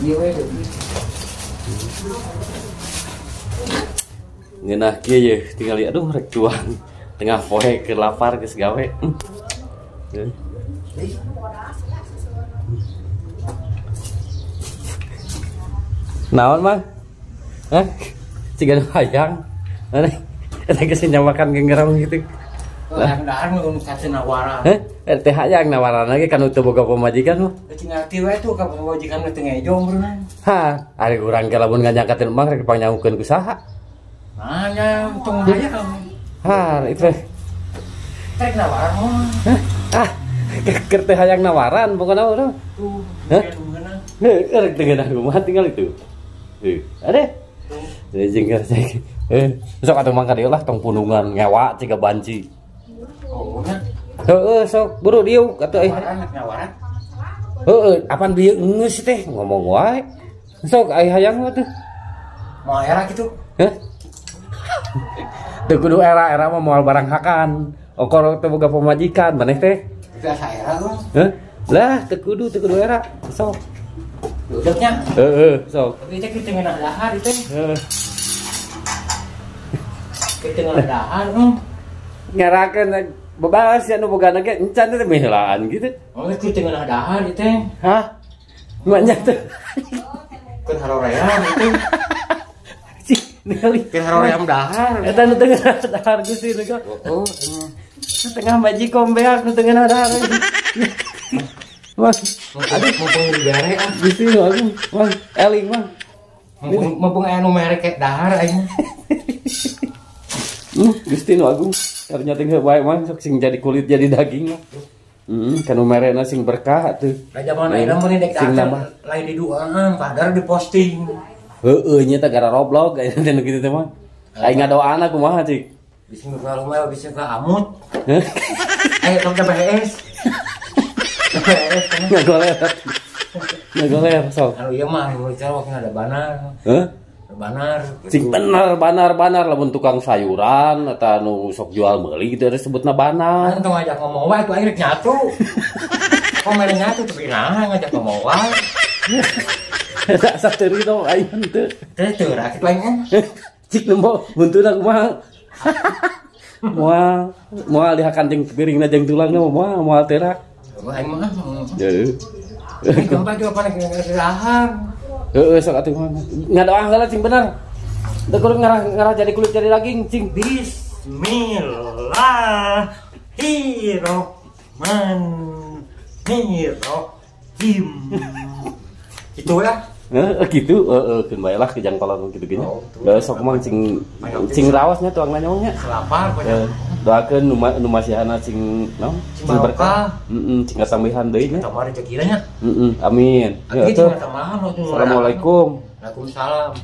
Ieu we. Ngeunah kieu ye tingali aduh rek tuang. Tengah poe keur lapar geus gawe. Naon mah? Hah? Ciga hayang. Eta geus nyawakan gengerang gitu. Lah dahar mun kaceuna nawaran. Heh, teh hayang nawaran lagi kan teu boga pamajikan mah. Cing ngarti we tuh ka pamajikan mah teu ngejo meureun. Hah, ari urang ge lamun nganyangkatin emang rek pangnyangukeun ku saha? Nah, nya tong hayang. Hah, itu teh. Rek nawaran mah. Ah, keur teh hayang nawaran pokona urang. Tuh, heh. Heuh, rek teu ngeunah kumaha tinggal itu. Heuh, ade. Jeung keur teh. Sok atuh mangka dieu lah tong punungan ngewa ciga banci. Oh, nya. Heeh, sok buru diuk atuh euy. Nawaran. Heeh, apan bieu geus teh ngomong wae. Sok ai hayang mah tuh. Moal era kitu. Heh. Teu kudu era-era mah moal barang hakan. Okor teu boga pamajikan maneh teh. Biasa era lu. Heh. Lah teu kudu era. Sok. Duduknya. Heeh, sok. Tapi teh kitu ngeunah dahar teh. Heeh. Kitu ngeunah dahar. Ngerakeun bebalas ya nu boga ge encan teh miheulaan gitu. Oh, kitu ngeunah dahar teh. Hah? Manya teh. Keun haroream itu. Cik, ningali keun haroream dahar. Eta nu teu ngeunah dahar Gusti nu. Oh, tengah majikom beak nu teu ngeunah dahar. Mas, aduh mumpung dibere ah. Gusti nu agung, Mang, eling Mang. Mumpung aya nu mere kek dahar aing. Gusti nu agung. Karunya teh bae Mang sok sing jadi kulit jadi daging mah. Heeh, kanu merena sing berkah atuh. Da zaman ayeuna mun dek sing nambah lain di duaan, padahal di posting. Heueuh nya teh gara roblog aya teh nu kitu teh mah. Aing ngadoana kumaha cik? Bismillahirrahmanirrahim bisa ka amut. Ayo tong BS. BS ngagoler. Ngagoler sok. Anu ieu mah anu bicara waktu ada banar. Heuh? Banar. Cing bener banar-banar lamun tukang sayuran atau anu sok jual meuli gitu ada sebutna banar. Kan tong ngajak ngomong wae tuh aing rek nyatu. Kok mere nyatu tapi naha ngajak ngomong wae. Eta sateri dong aing teu. Teh teu ra kitu aing. Cik nembo buntuna kumaha. Moal moal dihakan jeung piringna jeung tulangna moal moal teh ra. Aing mah. Heeh. Gampang juga pada dahar. Heeh, sok atuh mah. Ngadoa heula cing bener. Teu kudu ngarah jadi kulit jadi daging cing. Bismillahirrahmanirrahim. Itu ya. Heeh, gitu, heeh, keun bae lah kejang kolon kitu ge nya. Da sok mah cing cing rawasnya tuang nanyongnya. Selapar pokoknya. Doakeun nu masihana cing naon? Cing berkah. Heeh, cing katambihan deui nya. Tambah rezekina nya. Heeh, amin. Assalamualaikum. Assalamualaikum. Waalaikumsalam.